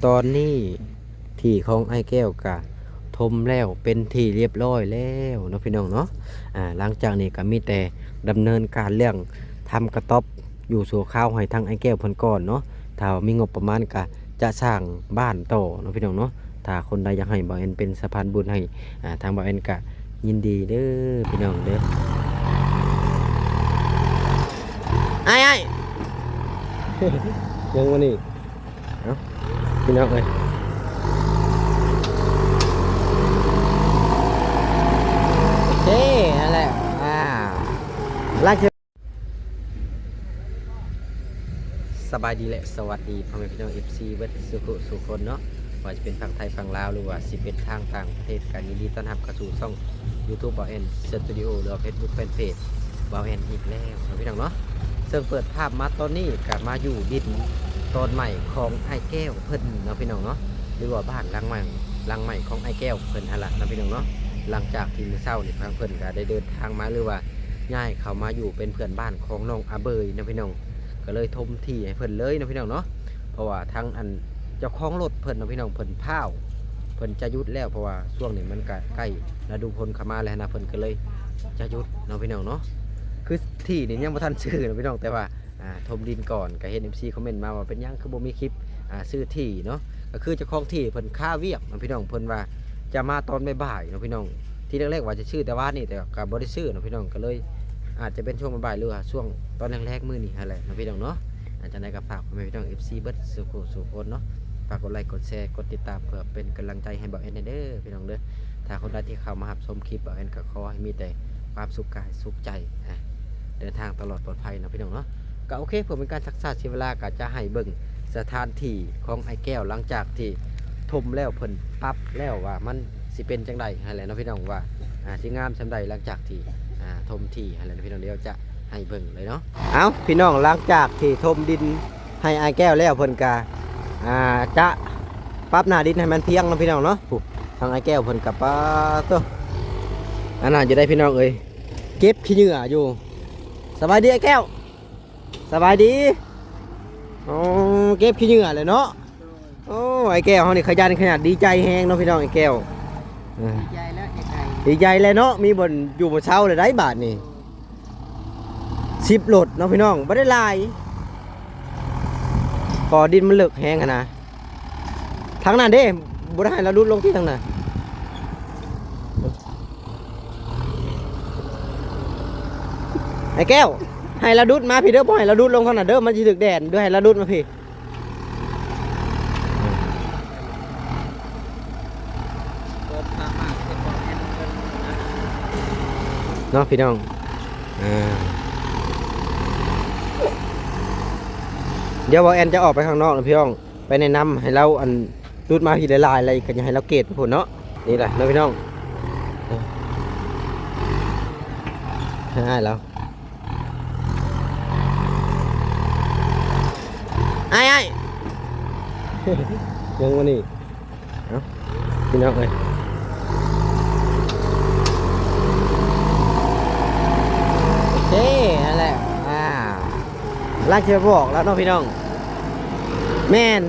ຕອນນີ້ທີ່ຂອງອ້າຍແກ້ວກະຖົມແລ້ວເປັນທີ່ລຽບລ້ອຍແລ້ວເນາະພີ່ນ້ອງເນາະ. ອາ ຫຼັງຈາກນີ້ກະມີແຕ່ດຳເນີນການເລື່ອງທຳກະຕ໊ອບຢູ່ຊົ່ວຄາວໃຫ້ທາງອ້າຍແກ້ວເພິ່ນກ່ອນເນາະ. ຖ້າວ່າມີງົບປະມານກະຈະສ້າງບ້ານຕໍ່ເນາະພີ່ນ້ອງເນາະ. ຖ້າຄົນໃດຢາກໃຫ້ບ່າວແອນເປັນສະພານບຸນໃຫ້ ອາ ທາງບ່າວແອນກະຍິນດີເດີພີ່ນ້ອງເດີ. ອ້າຍ ອ້າຍ ຍັງມານີ້ ເອົ້າ ພີ່ນ້ອງເອີຍ ໂອເຄ ນັ້ນແຫຼະ ອາ ຫຼັງຈາກ ສະບາຍດີ ແລະ ສະຫວັດດີພໍ່ແມ່ພີ່ນ້ອງ ເອັຟຊີ ເບິດສູ່ຜູ້ສູ່ຄົນເນາະ, ບໍ່ວ່າຈະເປັນຝັ່ງໄທຝັ່ງລາວ ຫຼືວ່າຊິເປັນທາງຕ່າງປະເທດ ກໍຍິນດີຕ້ອນຮັບເຂົ້າສູ່ຊ່ອງຢູທູບບ່າວແອນສະຕູດິໂອ ຫຼືວ່າເຟສບຸກແຟນເພຈບ່າວແອນອີກແລ້ວເນາະ ພີ່ນ້ອງເນາະ. ເຊິ່ງເປີດພາບມາຕອນນີ້ກໍມາຢູ່ດິນຕອນໃໝ່ຂອງອ້າຍແກ້ວເພິ່ນເນາະ ພີ່ນ້ອງເນາະ ຫຼືວ່າບ້ານຫຼັງໃໝ່ ຫຼັງໃໝ່ຂອງອ້າຍແກ້ວເພິ່ນຫັ້ນລະເນາະ ພີ່ນ້ອງເນາະ. ຫຼັງຈາກທີ່ມື້ເຊົ້ານີ້ທາງເພິ່ນກໍໄດ້ເດີນທາງມາ ຫຼືວ່າຍ້າຍເຂົ້າມາຢູ່ເປັນເພື່ອນບ້ານຂອງນ້ອງອາເບີຍເນາະ ພີ່ນ້ອງ, ກໍເລີຍຖົມທີ່ໃຫ້ເພິ່ນເລີຍເນາະ ພີ່ນ້ອງເນາະ. ເພາະວ່າທາງອັນເຈົ້າຂອງລົດເພິ່ນເນາະ ພີ່ນ້ອງ ເພິ່ນພ້າວ ເພິ່ນຈະຢຸດແລ້ວ ເພາະວ່າຊ່ວງນີ້ມັນກະໃກ້ລະດູຝົນເຂົ້າມາແລ້ວນະ ເພິ່ນກໍເລີຍຈະຢຸດເນາະ ພີ່ນ້ອງເນາະ. ຄືທີ່ນີ້ຍັງບໍ່ທັນຊື້ເນາະ ພີ່ນ້ອງ ແຕ່ວ່າ ອ່າ ຖົມດິນກ່ອນ ກໍເຫັນເອັຟຊີຄອມເມັນມາວ່າເປັນຫຍັງຄືບໍ່ມີຄລິບ ອ່າ ຊື້ທີ່ເນາະ. ກໍຄືເຈົ້າຂອງທີ່ເພິ່ນຄາວຽກເນາະ ພີ່ນ້ອງ ເພິ່ນວ່າຈະມາຕອນບ່າຍໆເນາະ ພີ່ນ້ອງ. ທີ່ແລກໆວ່າຈະຊື້ແຕ່ວານນີ້ ແຕ່ກໍບໍ່ໄດ້ຊື້ເນາະ ພີ່ນ້ອງ ກໍເລີຍອາດຈະເປັນຊ່ວງບ່າຍໆ ຫຼືວ່າຊ່ວງຕອນແລງໆມື້ນີ້ຫັ້ນແຫຼະເນາະ ພີ່ນ້ອງເນາະ. ອາ ຈັ່ງໃດກໍຝາກພໍ່ແມ່ພີ່ນ້ອງ ເອັຟຊີ ເບິດສູ່ຜູ້ສູ່ຄົນເນາະ ຝາກກົດໄລ ກົດແຊ ກົດຕິດຕາມ ເພື່ອເປັນກຳລັງໃຈໃຫ້ບ່າວແອນແດ່ເດີ ພີ່ນ້ອງເດີ. ຖ້າຄົນໃດທີ່ເຂົ້າມາຮັບຊົມຄລິບບ່າວແອນ ກໍຂໍໃຫ້ມີແຕ່ຄວາມສຸກກາຍສຸກໃຈ ອາ ເດີນທາງຕະຫຼອດປອດໄພເນາະ ພີ່ນ້ອງເນາະ. ກໍໂອເຄ ເພື່ອເປັນການຊັກຊ້າເສຍເວລາ ກໍຈະໃຫ້ເບິ່ງສະຖານທີ່ຂອງອ້າຍແກ້ວ ຫຼັງຈາກທີ່ຖົມແລ້ວ ເພິ່ນປັບແລ້ວວ່າມັນຊິເປັນຈັ່ງໃດຫັ້ນແຫຼະເນາະ ພີ່ນ້ອງ ວ່າ ອາ ຊິງາມສ່ຳໃດ ຫຼັງຈາກທີ່ ອາ ຖົມທີ່ຫັ້ນແຫຼະເນາະ ພີ່ນ້ອງ. ດຽວຈະໃຫ້ເບິ່ງເລີຍເນາະ. ເອົ້າ ພີ່ນ້ອງ ຫຼັງຈາກທີ່ຖົມດິນໃຫ້ອ້າຍແກ້ວແລ້ວ ເພິ່ນກະ ອາ ຈະປັບໜ້າດິນໃຫ້ມັນພຽງເນາະ ພີ່ນ້ອງເນາະ. ຜູ້ ທາງອ້າຍແກ້ວເພິ່ນກະ ປາໂຕ ອັນນັ້ນຢູ່ໄດ໋ ພີ່ນ້ອງເອີຍ ເກັບຂີ້ເຫຍື້ອຢູ່. ສະບາຍດີອ້າຍແກ້ວ. ສະບາຍດີ. ອໍ ເກັບຂີ້ເຫຍື້ອແຫຼະເນາະ. ໂອ້ ອ້າຍແກ້ວເຮົານີ້ຂະຫຍັນຂະຫຍັນ ດີໃຈແຮງເນາະ ພີ່ນ້ອງ. ອ້າຍແກ້ວ ເອີ ດີໃຈແລ້ວ ດີໃຈ ດີໃຈແລ້ວເນາະ ມີບ່ອນຢູ່ບ່ອນເຊົາແລ້ວໄດ໋ບາດນີ້. ສິບລົດເນາະ ພີ່ນ້ອງ ບໍ່ໄດ້ຫຼາຍ ເພາະດິນມັນເລິກແຮງຫັ້ນນະ. ທາງນັ້ນເດ້ ບໍ່ໄດ້ໃຫ້ລະດຸດລົງທີ່ທາງນັ້ນ. ອ້າຍແກ້ວ ໃຫ້ລະດຸດມາພີ້ເດີ ບໍ່ໃຫ້ລະດຸດລົງທາງນັ້ນເດີ ມັນຊິຖືກແດດ. ເດີ ໃຫ້ລະດຸດມາພີ້. ເນາະ ພີ່ນ້ອງ ເອີ ດຽວບ່າວແອນຈະອອກໄປຂ້າງນອກນະ ພີ່ນ້ອງ. ໄປແນະນຳໃຫ້ລາວ ອັນ ດຸດມາພີ້ຫຼາຍໆ ແລ້ວກໍຢາກໃຫ້ລາວເກດໄປພຸ້ນເນາະ. ນີ້ແຫຼະເນາະ ພີ່ນ້ອງ ເອີ ໃຫ້ອ້າຍລາວ ອ້າຍ ອ້າຍ ຍັງມານີ້. ເອົ້າ ພີ່ນ້ອງເອີຍ ໂອເຄ ນັ້ນແຫຼະ ອ່າ ຫຼັງຈາກບອກແລ້ວເນາະ ພີ່ນ້ອງ. ແມ່ນ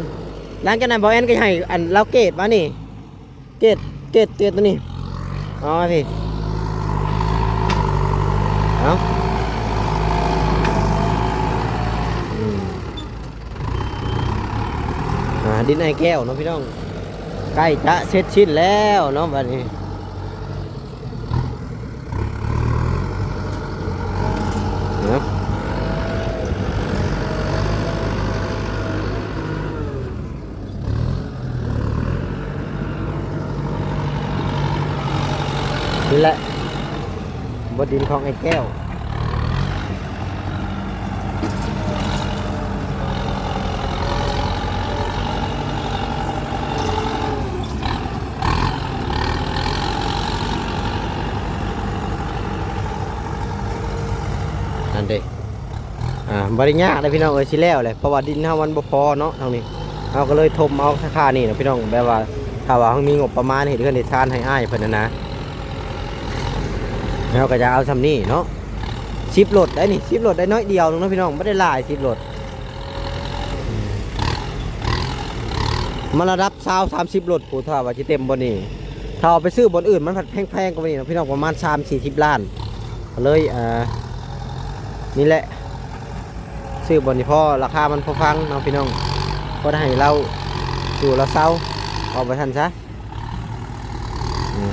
ຫຼັງຈາກນັ້ນບ່າວແອນກໍໃຫ້ ອັນ ລາວເກດມານີ້ ເກດ ເກດ ເກດຕົວນີ້ ເອົາມາພີ້ ເອົາ ອືມ ອ່າ ດິນອ້າຍແກ້ວເນາະ ພີ່ນ້ອງ ໃກ້ຈະເສັດສິ້ນແລ້ວເນາະ ບາດນີ້. ເນາະ ນີ້ແຫຼະ ບ່ອນດິນຂອງອ້າຍແກ້ວ. ນັ້ນເດ້ ອ່າ ບໍ່ໄດ້ຍາກເດ້ພີ່ນ້ອງເອີຍ ຊິແລ້ວແຫຼະ ເພາະວ່າດິນເຮົາມັນບໍ່ພໍເນາະ ທາງນີ້ ເຮົາກໍເລີຍຖົມເອົາສາຂານີ້ນະພີ່ນ້ອງ. ແບບວ່າຖ້າວ່າເຮົາມີງົບປະມານເຮັດເຮືອນເຮັດຊານໃຫ້ອ້າຍເພິ່ນຫັ້ນນະ ເຮົາກໍຈະເອົາຊ່ຳນີ້ເນາະ. ສິບລົດໄດ໋ນີ້ ສິບລົດໄດ້ໜ້ອຍດຽວໜຶ່ງເນາະພີ່ນ້ອງ ບໍ່ໄດ້ຫຼາຍ ສິບລົດ. ອືມ ອືມ ມັນລະດັບຊາວ ສາມສິບໂລດ ຜູ້ ຖ້າວ່າຊິເຕັມບ່ອນນີ້. ຖ້າເອົາໄປຊື້ບ່ອນອື່ນ ມັນພັດແພງໆກວ່ານີ້ເນາະ ພີ່ນ້ອງ, ປະມານສາມສີ່ສິບລ້ານ. ກໍເລີຍ ອ່າ ນີ້ແຫຼະ ຊື້ບ່ອນນີ້ພໍ ລາຄາມັນພໍຟັງເນາະ ພີ່ນ້ອງ, ພໍໄດ້ໃຫ້ລາວຢູ່ລາວເຊົາ ເວົ້າໄປຊັ້ນຊະ. ນີ້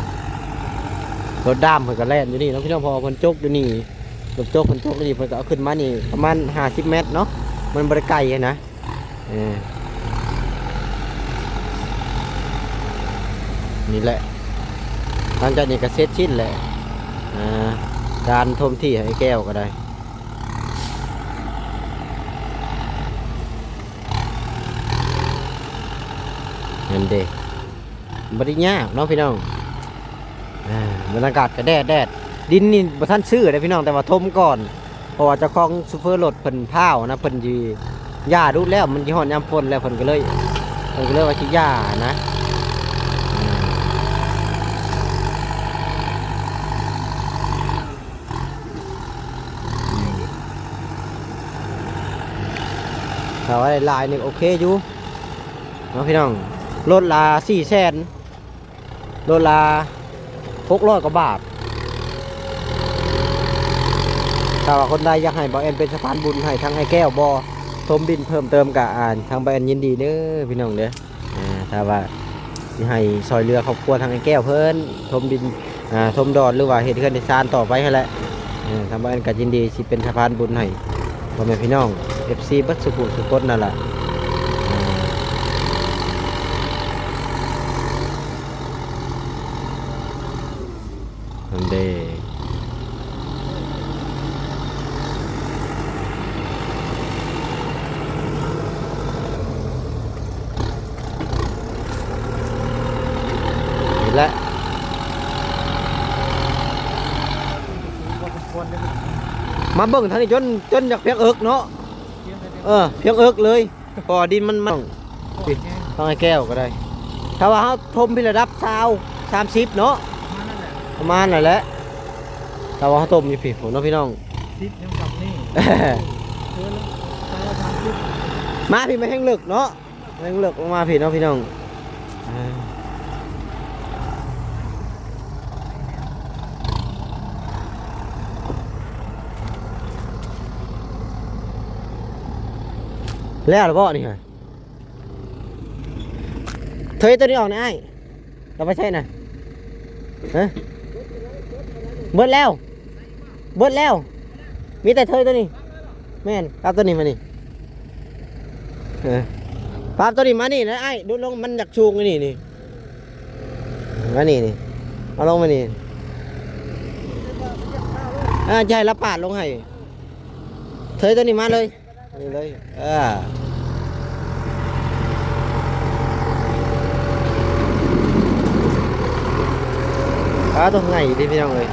ລົດດ້າມເພິ່ນກໍແລ່ນຢູ່ນີ້ເນາະ ພີ່ນ້ອງ, ເພາະວ່າເພິ່ນຈົກຢູ່ນີ້, ລົດຈົກເພິ່ນຈົກຢູ່ນີ້ ເພິ່ນກໍເອົາຂຶ້ນມານີ້ປະມານຫ້າສິບແມັດເນາະ, ມັນບໍ່ໄດ້ໄກນະ. ເອີ ນີ້ແຫຼະ ຫຼັງຈາກນີ້ກໍເສັດສິ້ນແຫຼະ ອ່າ ການຖົມທີ່ໃຫ້ແກ້ວກໍໄດ້ ນັ້ນເດ້. ບໍ່ໄດ້ຍາກເນາະ ພີ່ນ້ອງ. ອ່າ ບັນຍາກາດກໍແດດ ແດດ ດິນນີ້ບໍ່ທັນຊື້ເດ້ ພີ່ນ້ອງ, ແຕ່ວ່າຖົມກ່ອນ ເພາະວ່າເຈົ້າຂອງໂຊເຟີລົດເພິ່ນພ້າວນະ, ເພິ່ນຊິຢ່າດຸແລ້ວ ມັນຊິຮອດຍາມຝົນແລ້ວ ເພິ່ນກໍເລີຍ ເພິ່ນກໍເລີຍວ່າຊິຢ່ານະ. ຖ້າວ່າໄດ້ຫຼາຍນີ້ໂອເຄຢູ່ເນາະ ພີ່ນ້ອງ, ລົດລະສີ່ແສນ ໂລລະຫົກຮ້ອຍກວ່າບາດ. ຖ້າວ່າຄົນໃດຢາກໃຫ້ບ່າວແອນເປັນສະພານບຸນໃຫ້ທາງອ້າຍແກ້ວບໍ່ ຖົມດິນເພີ່ມເຕີມກະ ອ່າ ທາງບ່າວແອນຍິນດີເດີພີ່ນ້ອງເດີ. ອ່າ ຖ້າວ່າຊິໃຫ້ຊ່ອຍເຫຼືອຄອບຄົວທາງອ້າຍແກ້ວເພິ່ນຖົມດິນ ອ່າ ຖົມດອນ ຫຼືວ່າເຮັດເຮືອນເຮັດຊານຕໍ່ໄປຫັ້ນແຫຼະ. ເອີ ທາງບ້ານກໍຍິນດີຊິເປັນສະພານບຸນໃຫ້ພໍ່ແມ່ພີ່ນ້ອງ ເອັຟຊີ ເບິດສູ່ຜູ້ສູ່ຄົນນັ້ນລະ. ຫັ້ນເດ້. ນີ້ແຫຼະ ມາເບິ່ງທາງນີ້ຈົນ ຈົນຢາກພຽງເອິກເນາະ. ເອີ ພຽງເອິກເລີຍ ເພາະວ່າດິນມັນ ມັນ ນີ້ ທາງອ້າຍແກ້ວກໍໄດ້. ຖ້າວ່າເຮົາຖົມພີ້ລະດັບຊາວ ສາມສິບເນາະ ປະມານນັ້ນແຫຼະ. ຖ້າວ່າເຮົາຖົມຢູ່ພີ້ພຸ້ນເນາະພີ່ນ້ອງ ສິບຍັງກັບນີ້ ເກີນແລ້ວ ຊາວ ສາມສິບ ມາພີ້ ມາແຮງເລິກເນາະ. ແຮງເລິກລົງມາພີ້ເນາະພີ່ນ້ອງ. ແລ້ວລະບໍ່ນີ້? ເທີຍໂຕນີ້ອອກນະອ້າຍ. ລາວໄປໃສນະ? ຮະ? ເບິດແລ້ວ ເບິດແລ້ວ ມີແຕ່ເທີຍໂຕນີ້. ແມ່ນ ປັບໂຕນີ້ມານີ້. ເອີ ປັບໂຕນີ້ມານີ້ນະອ້າຍ ດຸດລົງ ມັນຢາກສູງອັນນີ້ນີ້. ມານີ້ນີ້ ເອົາລົງມານີ້. ອ່າ ຈະໃຫ້ລາວປາດລົງໃຫ້ ເທີຍໂຕນີ້ມາເລີຍ. ນີ້ເລີຍ ເອີ ປາ ຕົວໃຫຍ່ເດ້ພີ່ນ້ອງເອີຍ.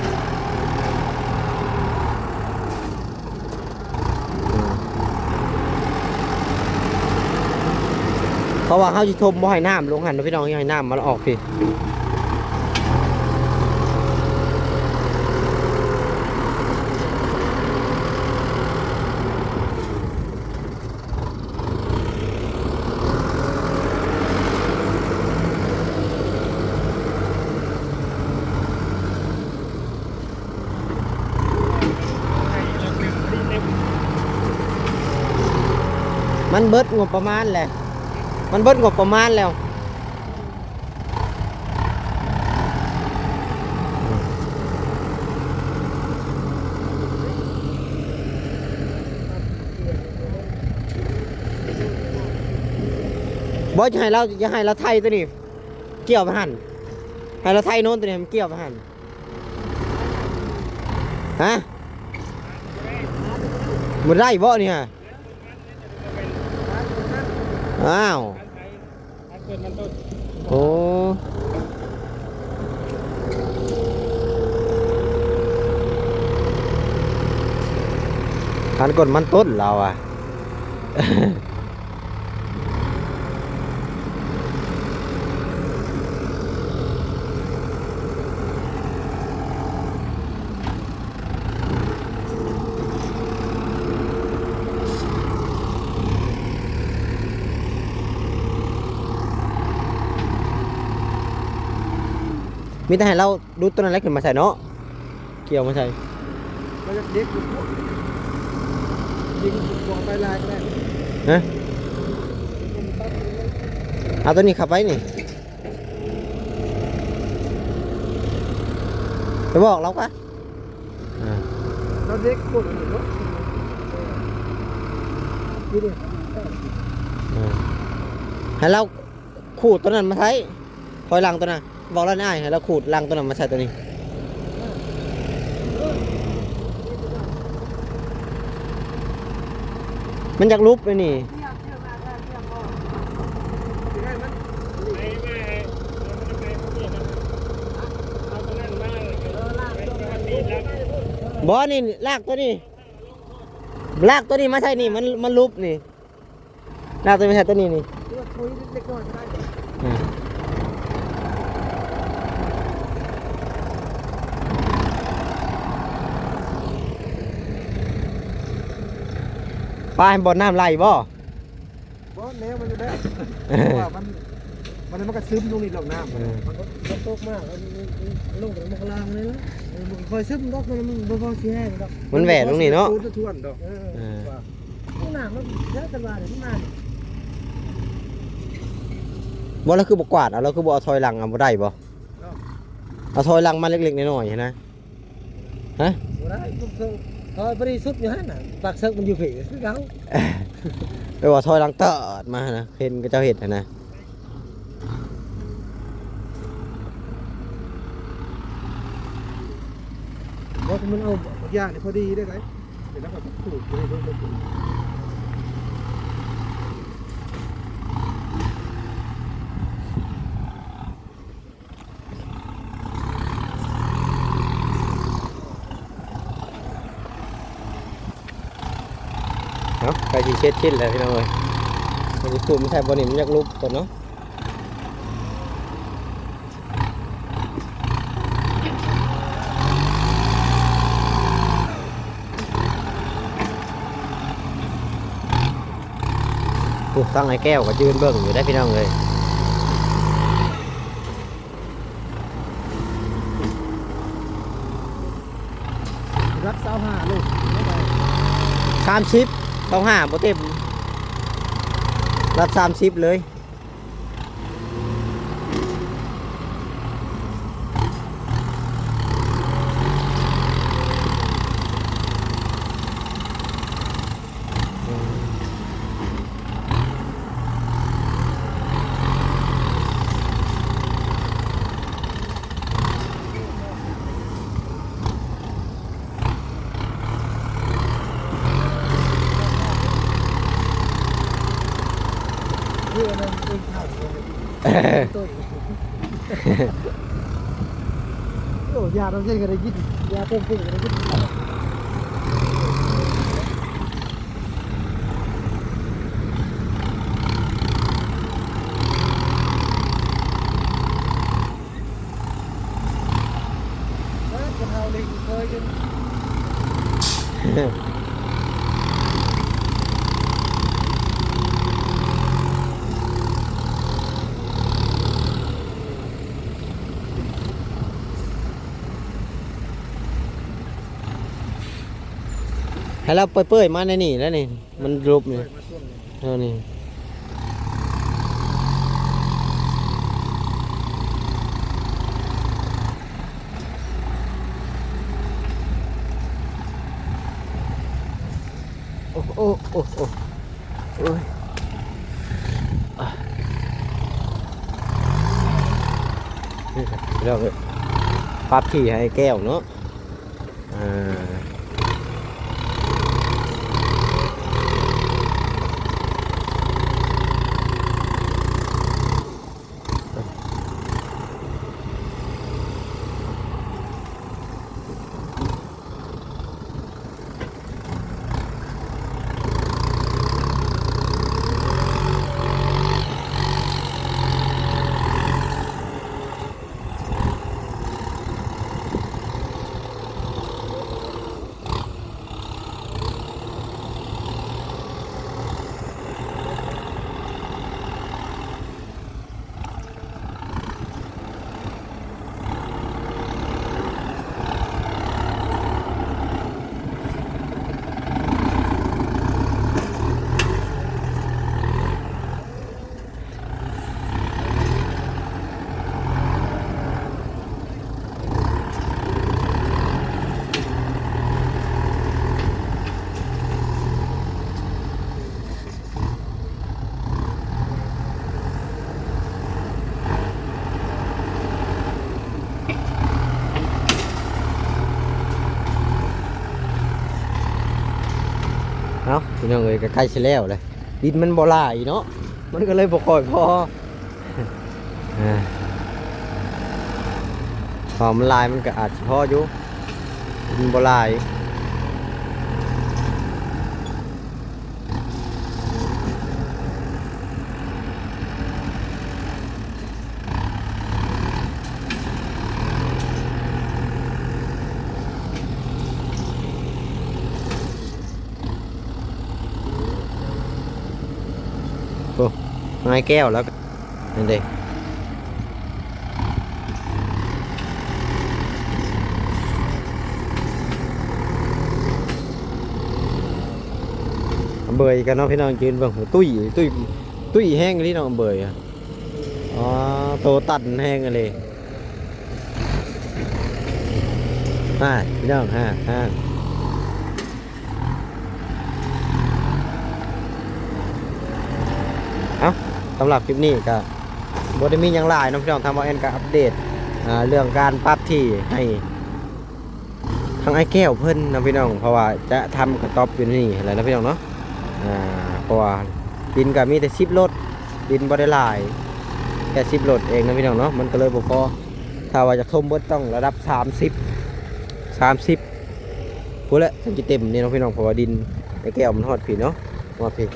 ເພາະວ່າເຮົາຊິຖົມບໍ່ໃຫ້ນ້ຳລົງຫັ້ນເນາະພີ່ນ້ອງ, ໃຫ້ນ້ຳມັນອອກພີ້. ມັນເບິດງົບປະມານແຫຼະ ມັນເບິດງົບປະມານແລ້ວ. ບໍ່ ຈະໃຫ້ລາວ ຈະໃຫ້ລາວໄຖໂຕນີ້ ກ່ຽວໄປຫັ້ນ ໃຫ້ລາວໄຖໂນ້ນໂຕນີ້ ໃຫ້ມັນກ່ຽວໄປຫັ້ນ. ຮະ? ບໍ່ໄດ້ບໍ່ນີ້ຮະ? ອ້າວ ໂອ້ ການກົນມັນຕົ້ນລາວອະ. ເ ມີແຕ່ໃຫ້ລາວດຸດຕົວນັ້ນແຫຼະຂຶ້ນມາໃສ່ເນາະ ກ່ຽວມາໃສ່ ກໍຢາກເດັກຢູ່ພຸ້ນ ຍິງບໍ່ໄປຫຼາຍກໍໄດ້ ຮະ ເອົາຕົວນີ້ເຂົ້າໄປນີ້ ໄປບອກລາວກະ ອ່າ ລາວເດັກໂພດເນາະ ນີ້ເດ້ ອ່າ ໃຫ້ລາວ ຂູດຕົວນັ້ນມາໃສ່ ຖອຍຫຼັງຕົວນັ້ນ ບອກລາວນີ້ອ້າຍ ໃຫ້ລາວຂູດຫຼັງຕົວນັ້ນມາໃສ່ຕົວນີ້ ມັນຢາກຫຼຸບແລ້ວນີ້ ບໍ່ ນີ້ລາກຕົວນີ້ ລາກຕົວນີ້ມາໃສ່ນີ້ ມັນ ມັນຫຼຸບນີ້. ລາກຕົວນີ້ໃສ່ຕົວນີ້ນີ້ ຫຼືວ່າທຸຍເລັກນ້ອຍກໍໄດ້ ອ່າ ປາຍບ່ອນນ້ຳໄຫຼບໍ່? ບໍ່ ແນວມັນຢູ່ແລ້ວ ເພາະວ່າມັນ ມັນ ມັນກໍຊຶມລົງນີ້ດອກນ້ຳ ເອີ ມັນກໍຕົກມາ ມັນ ມັນລົງໄປມັນກໍລາງເລີຍ ມັນບໍ່ຄ່ອຍຊຶມດອກ ມັນ ມັນບໍ່ພໍຊິແຫ້ງດອກ ມັນແຫວນລົງນີ້ເນາະ ມັນບໍ່ຊິໄປໂຕນສະທ້ວນດອກ ເອີ ເອີ ວ່າ ນ້ຳມັນເດີກັນວ່ານີ້ ມັນມານີ້ ບໍ່ ລາວຄືບໍ່ກວາດເອົາ ລາວຄືບໍ່ເອົາຖອຍຫຼັງເອົາ ບໍ່ໄດ້ບໍ່? ເນາະ ເອົາຖອຍຫຼັງມາເລັກໆນ້ອຍໆຫັ້ນນະ ຮະ ບໍ່ໄດ້ ມັນກໍຖອຍພໍດີສຸດຢູ່ຫັ້ນນະ ປາກເສິກມັນຢູ່ພີ້ຄືເກົ່າ ແປວ່າຖອຍຫຼັງເຕີດມາຫັ້ນນະ ເຫັນເຂົາເຈົ້າເຮັດຫັ້ນນະ. ບໍ່ ມັນເອົາບັກຢ່າງນີ້ພໍດີເດ້ໄດ໋ ເຮັດແລ້ວກໍຂູດໄປເບິ່ງ ເນາະ ໃກ້ຊິເສັດສິ້ນແລ້ວພີ່ນ້ອງເອີຍ ມັນຊິຂຸດໃສ່ບ່ອນນີ້ ມັນຢາກຫຼຸບກ່ອນເນາະ. ໂອ້ ທາງອ້າຍແກ້ວກໍຢືນເບິ່ງຢູ່ເດ້ພີ່ນ້ອງເອີຍ ລັກຊາວຫ້າໂລ ສາມສິບ ຊາວຫ້າບໍ່ເຕັມ ລັກສາມສິບເລີຍ. ຄືອັນນັ້ນເປັນທາງເລີຍ ຕຸ້ຍ ໂອ້ ຢາຕົວເຊັ່ນກໍໄດ້ກິນ ຢາຕົວເຊັ່ນກໍໄດ້ກິນ ເອີ ຄົນເຮົານີ້ເຄີຍຢູ່ ໃຫ້ລາວເປີ້ຍໆມາໃນນີ້ແລ້ວນີ້ ມັນຫຼຸບນີ້ ເອີ ນີ້ ໂອ້ ໂອ້ ໂອ້ ໂອ້ ໂອ້ຍ ອ່ະ ນີ້ ພີ່ນ້ອງເອີຍ ປັບທີ່ໃຫ້ແກ້ວເນາະ. ອ່າ ໂອ້ น้องเอ้ย ก็ใกล้สิแล้วเลย ดินมันบ่หลายเนาะ มันก็เลยบ่ค่อยพอ อ่า ถ้ามันหลายมันก็อาจสิพออยู่ มันบ่หลาย โอ้ นายแก้วแล้วก็ นั่นเด้ เบยกันเนาะพี่น้อง ยืนเบิ่ง โห ตุ้ย ตุ้ย ตุ้ยแฮงอีหลีน้องเบยอะ อ๋อ โตตันแฮงอีหลี อ่า พี่น้อง อ่า อ่า เอ้า สำหรับคลิปนี้ก็บ่ได้มีหยังหลายเนาะพี่น้อง ทางบ่าวแอนก็อัปเดต อ่า เรื่องการปรับที่ให้ทางอ้ายแก้วเพิ่นเนาะพี่น้อง เพราะว่าจะทำกระต๊อบอยู่นี่แหละเนาะพี่น้องเนาะ อ่า เพราะว่าดินก็มีแต่สิบรถ ดินบ่ได้หลาย แค่สิบรถเองเนาะพี่น้องเนาะ มันก็เลยบ่พอ ถ้าว่าจะถมเบิดต้องระดับสามสิบ สามสิบ พุ้นแหละ จั่งสิเต็มนี่เนาะพี่น้อง เพราะว่าดินอ้ายแก้วมันฮอดพี้เนาะ ฮอดพี้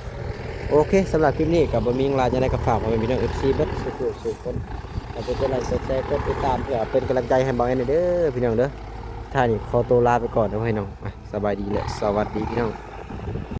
โอเค สำหรับคลิปนี้ก็บ่มีหยังหลาย จั่งใดก็ฝากพ่อแม่พี่น้อง เอฟซี เบิดสู่ผู้สู่คน ฝากกดไลค์ กดแชร์ กดติดตาม เพื่อเป็นกำลังใจให้บ่าวแอนเด้อพี่น้องเด้อ ท้ายนี้ขอตัวลาไปก่อนเด้อพี่น้อง อ่ะ สบายดีและสวัสดีพี่น้อง